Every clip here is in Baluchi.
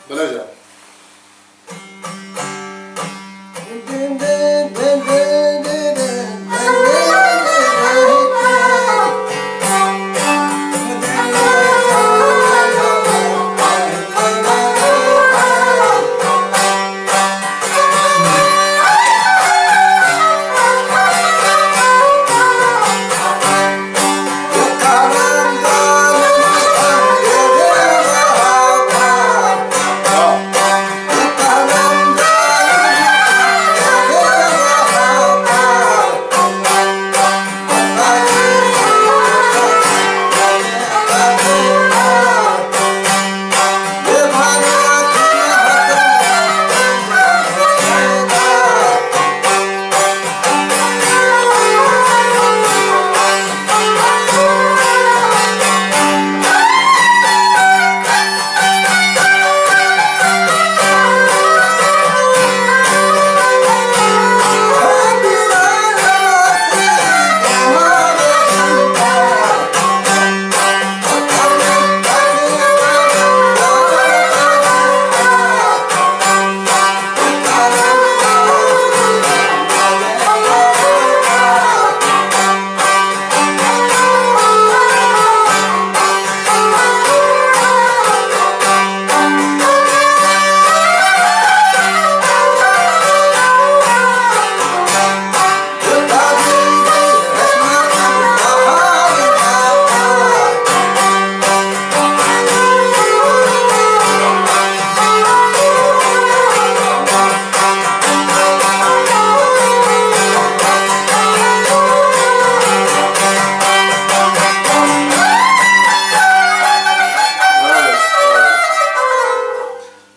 بلے جا۔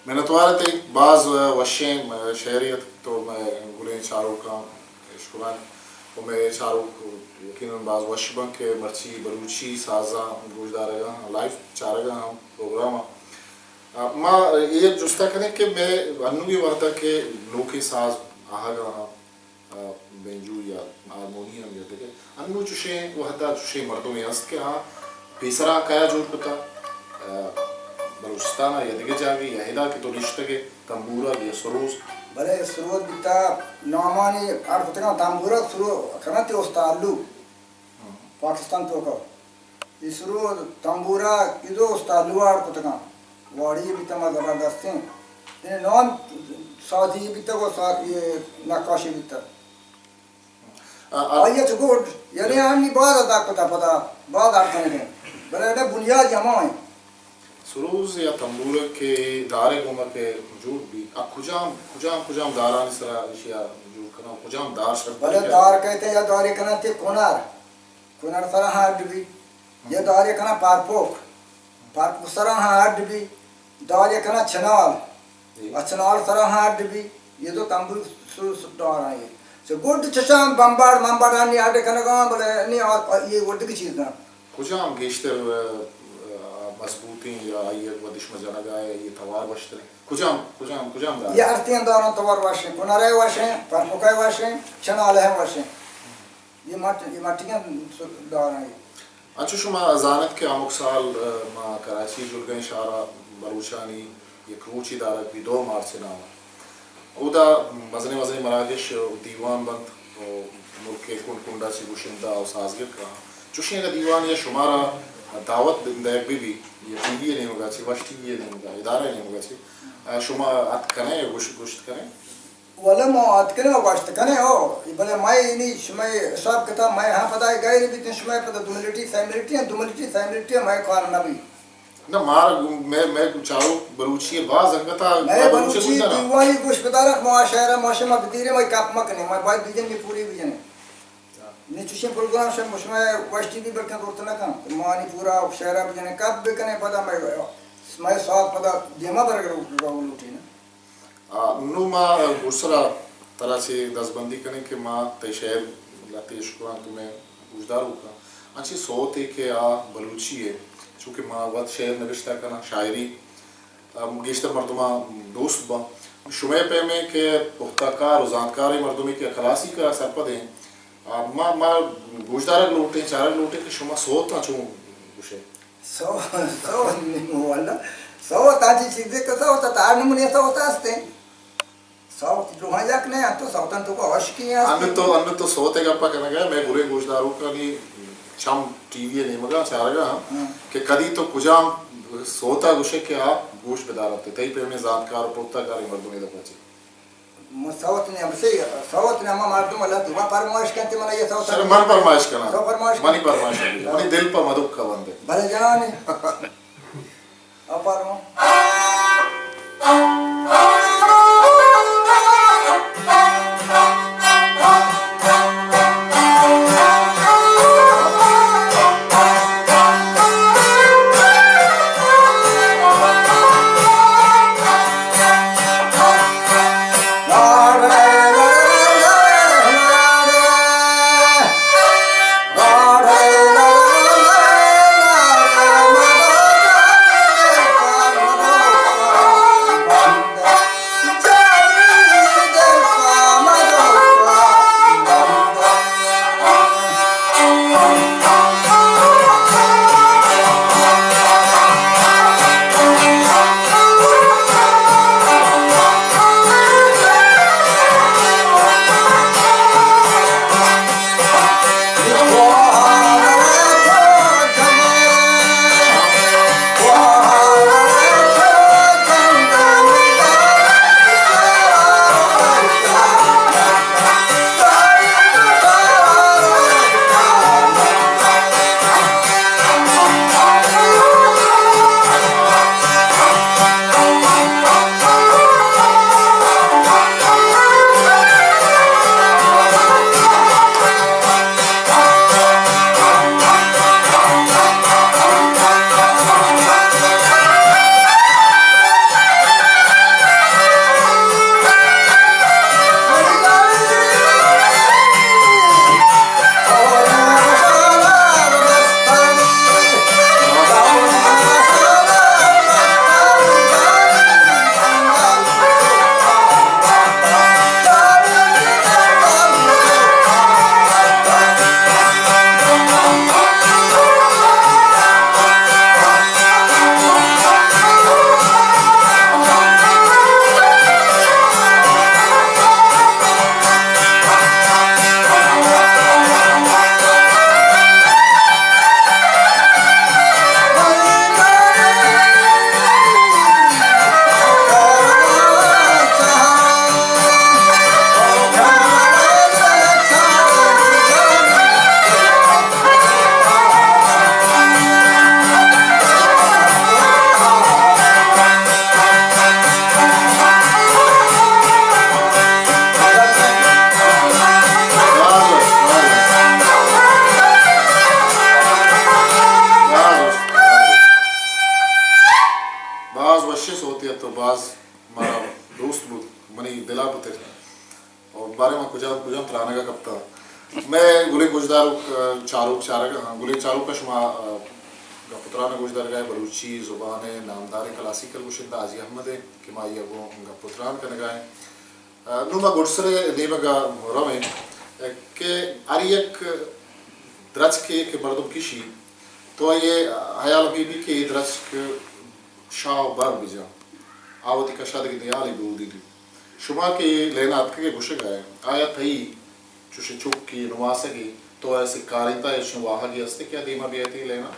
منتوار تئی، باز وشیں شعرے ات تو مئے گلیں چاروکاں اشکنان و مئے چاروک یقیناً باز وش بنت کہ مرچی بلوچی سازاں گوشدارگاں، لائیو چارگاں ہم پروگراماں۔ آ، ما اے جستا کنیں کہ مئے انوگیں وہدا کہ نوکیں ساز آہگا ہاں، آ، بینجو یا ہارمونیم یا دگہ، انو چشیں وہدا چشیں مردمے ہست کہ آ پیسرا کیا جوڑ کتا، آ، بلوچستان یا دگہ جاگے یا ادا کہ تو نشتگے تنبورگ یا سروز؟ بلے سروز بیتا نامانی اڑ کتگاں، تنبورگ سرو کنت استالو پاکستان توکا۔ اے سرود تنبورہ ایدو استاد لوہار کتگاں، واڑی بیتہ ما زبردستیں۔ یعنی نام سازی بیتگ و سا-، اے نقاشی بیتگ۔ آ، آ۔ آئی ء چہ گڈ، یعنی آنی باز ادا کتہ پدا، باز اڈ کنگیں۔ بلے اڈ بنیاد ہما ہیں۔ سروز یا تنبورہ کہ دارے گوما کہ جوڑ بیت، آ کجام، کجام، کجام دارانی سرا ایشی ء جوڑ کناں، کجام دار شرط بلے دار کہتے یا دارے کناں تے کنار۔ کنر سرا ہاں اڈ بی، یہ دارے کنا پارپوک، پارپوک سرا ہاں اڈ بی، دارے کنا چنال، جی۔ ا چنال سرا ہاں اڈ بی، یہ دو تمبو سو، سو دار ہیں۔ چہ گڈ چشان بمبار، ممبار انی اڈ کنگا، بلے نی آ، آ، یہ وردگی چیز نہ۔ کجام گیشتر، آ، آ، مضبوطیں یا آئی ء گوادش مجنگا ہے، یہ توار وشتریں؟ کجام، کجام، کجام دار؟ یہ ارتین داران توار وشیں، کنرے وشیں، پارپوکے وشیں، چنالے وشیں۔ یہ مٹ-، یہ مٹیاں دار ہیں۔ انچو شما زانت کہ ہمک سال، آ، ما کراچی جلگئیں شہرا بلوچانی یک روچے دارگ بی دو مارچ نام ء۔ اودا مزنیں مزنیں مراگش و دیوان بنت و ملک ء کنڈ کنڈا چہ گشندہ و سازگر کاہاں۔ چوشیں اگہ دیوان یا شمارا دعوت دئیگ بہ بی، یا ٹی وی ء نیمگا چہ، وش ٹی وی ء نیمگا، ادارہ ء نیمگا چہ، آ، شما اتک کنئے و گوش-، گوشت کنئے؟ ولے ما اتکنیں و گوشت کنیں، او، بلے مئے اینی شمئے حساب کتاب مئے ہاں پدا غیر بیتیں، شمئے پدا دو منٹی، سہ منٹی، دو منٹی، سہ منٹی مئے کار نہ بی۔ نہ، مارا گو-، مئے، مئے چاروک بلوچی باز انگتا مئے بلوچی بلوچی گوشدارا۔ دیوانی گوش بدارک، ما شہر ما شما بدیرے، ما کپ مکنیں، ما باید بیجن، می پوری بیجن۔ نی چوشیں پروگرام شما، شما وشتی بی بلکن دورت نہ کن۔ ما نی پورا شہر بجنیں، کپ بکنیں، پدا مئے، مئے ساتھ پدا دیما برگ رو، رو لوٹی نا۔ آ، نوں ما گڈسرا ترا چہ دزبندی کنیں کہ ما تئی شعر لہتے اشکناں، تو مئے گوشداروکاں انچیں سوتے کہ آ بلوچی ء، چونکہ ما وت شعر نبشتہ کناں، شاعری، آ، گیشتر مردماں دوست باں۔ شمئے پیمیں کہ پختہ کار و زانتکاریں مردمے کہ کلاسیک ء سرپد ایں، آ، ما، ما گوشدارگ لوٹیں، چارگ لوٹیں کہ شما سوتاں چون گوشے؟ سو، سو نیم والا۔ سوت آنچی چیزے کہ سوت ات، ہر نمونے سوت ہستیں۔ سوت دروہاں یک نہ انت، تو سوتاں تو کو عاشقی ہست۔ انت تو، انت تو سوت ءِ گپا کنگا، مئے گلیں گوشداروکانی چم ٹی وی ءِ نیمگا چارگا ہاں۔ ہاں۔ کہ کدی تو کجام سوتا گوشے کہ آ گوش بدارنت، تئی پیمیں زانتکار و پرتہ کاریں مردمے دپا چی۔ من سوت نے ہمشی، سوت نے ہما مردم اللہ تو فرمائش کنت، من یہ سوت شر من فرمائش کناں۔ تو فرمائش کن۔ منی فرمائش ہے۔ ہاں۔ منی دل پہ مدک کا بندے۔ بلے جانے۔ آ پارو۔ باز وشیں سوتے ات و باز مارا دوست بوت، منی دلا بتر۔ اور بارے ما کجام کجام ترانگا کپتا۔ مئے گلیں گوشداروک، آ، چاروک چارگا ہاں۔ گلیں چاروکا شما، آ، گپ و تران گوشدارگا ئے، بلوچی زبان ءِ نامداریں کلاسیکل گشندہ حاجی احمد ءِ کہ ما آئی ءَ گوں گپ و تران کنگا ایں۔ آ، نوں ما گڈسر ءِ نیمگا رویں کہ ہر یک درچکے کہ مردم کشی تو آئی ءِ ہیال ہمے بی کہ اے درچک شاہ و بر بجا، آ وتی کشادگی دیالے بہ اودیلی۔ شما کہ اے لین ءَ اتکگ ئے گوشگ ءَ ئے، آیا تئی چوشیں چکے، نماسگے، تو آیا سکارینتا یا چوشیں واہگے ہستے کہ آ دیما بیایت اے لین ءَ؟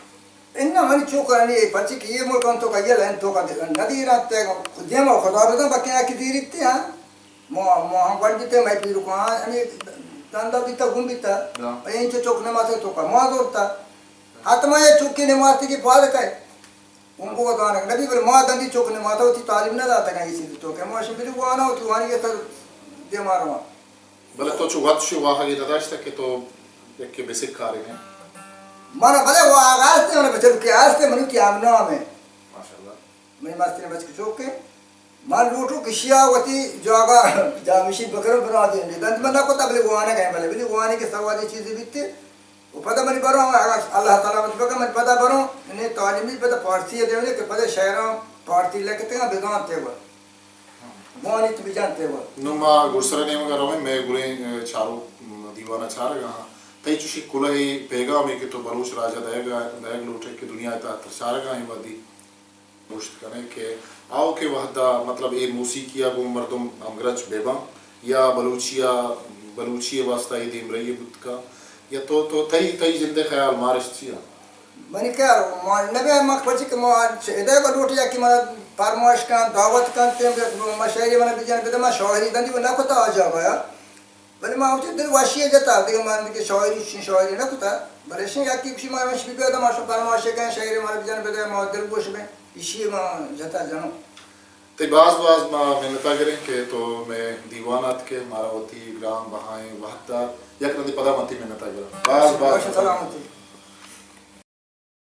اناں، منی چکانی اے پرچے کہ اے ملک انت توکا، اے لین توکا ندیر انت، دیما خدا بزان بکیں آ کہ دیریت، ہاں۔ ما، ما ہم گوڈ بیتے، مئے پیرکاں ہمے دندا بیتا، گون بیتا۔ ہاں۔ اینچو چک نماسگ توکا ما زورتا۔ حتما اے چکے نماسگے پاد کئے۔ انگو وت وانگ نبی، بلے ما دندی چک نماتا وتی تعلیم نہ داتگ اے چیز تو کہ ما شی بلی وانا وتی وانی کے سر دے ماروا۔ بلے تو چو وت شی واہگے نداشتہ کہ تو یکے بسک کارے نے؟ مانا بلے واہگ آستے، مانا بچل کے آستے، منو کی آم نام ہے۔ ماشاءاللہ۔ منی مستریں بچک چوک ہے۔ من لوٹو کشیا وتی جاگا جامشی بکرم بنا دیں۔ دند من نہ کوتا بلے وانا گئے بلے، بلے وانی کے سوادی چیزی بیتے۔ و پدا منی برو، اگر اللہ سلامت بکن، من پدا برو، نے تعلیمی پدا پارسی دیونے کہ پدا شعران پارسی لکھتے ہیں، بزانتے وہ۔ بوانی تو بجانتے وہ۔ نوں ما گڈسر نیمگا رویں، مئے گلیں، اے، چاروک، م، دیوانا چارگا ہاں۔ تئی چوشی کلہے پیغامے کہ تو بلوچ راجا دئیگا، دئیگ لوٹے کہ دنیا تا تر چارگا ہیں ودی۔ گوشت کنے کہ آؤکیں وہدا مطلب اے موسیقی ءَ گوں مردم ہمگرنچ بہ باں یا بلوچی ءَ، بلوچی ءِ واسطہ اے دیمرئی بوت کن یا تو، تو تئی، تئی جند ءِ خیال مارش چی ءَ؟ منی خیال ما نہ بہ ما پرچہ کہ ما ادا لوٹ یا کہ ما فرمائش کن، دعوت کن، تیم ما شاعری من بجن بدے، ما شاعری دندی نہ کتا آ جاگہ ءَ۔ بلے ما وتی دل وشی ءَ جتا، دگہ ما دگہ شاعری چین شاعری نہ کتا، بلے شین یکی کشی ما مش بی بیدا ما شو فرمائش کن، شاعری ما بجن بدے، ما دل گوش بیں، ایشی ما جتا جنوں۔ تئی باز باز ما منت ءَ گریں کہ تو مئے دیوان ءَ اتکے، مارا وتی گران بہائیں وہد دات۔ یک رندے پدا من تئی منت ءَ گراں۔ باز باز باش سلامتی۔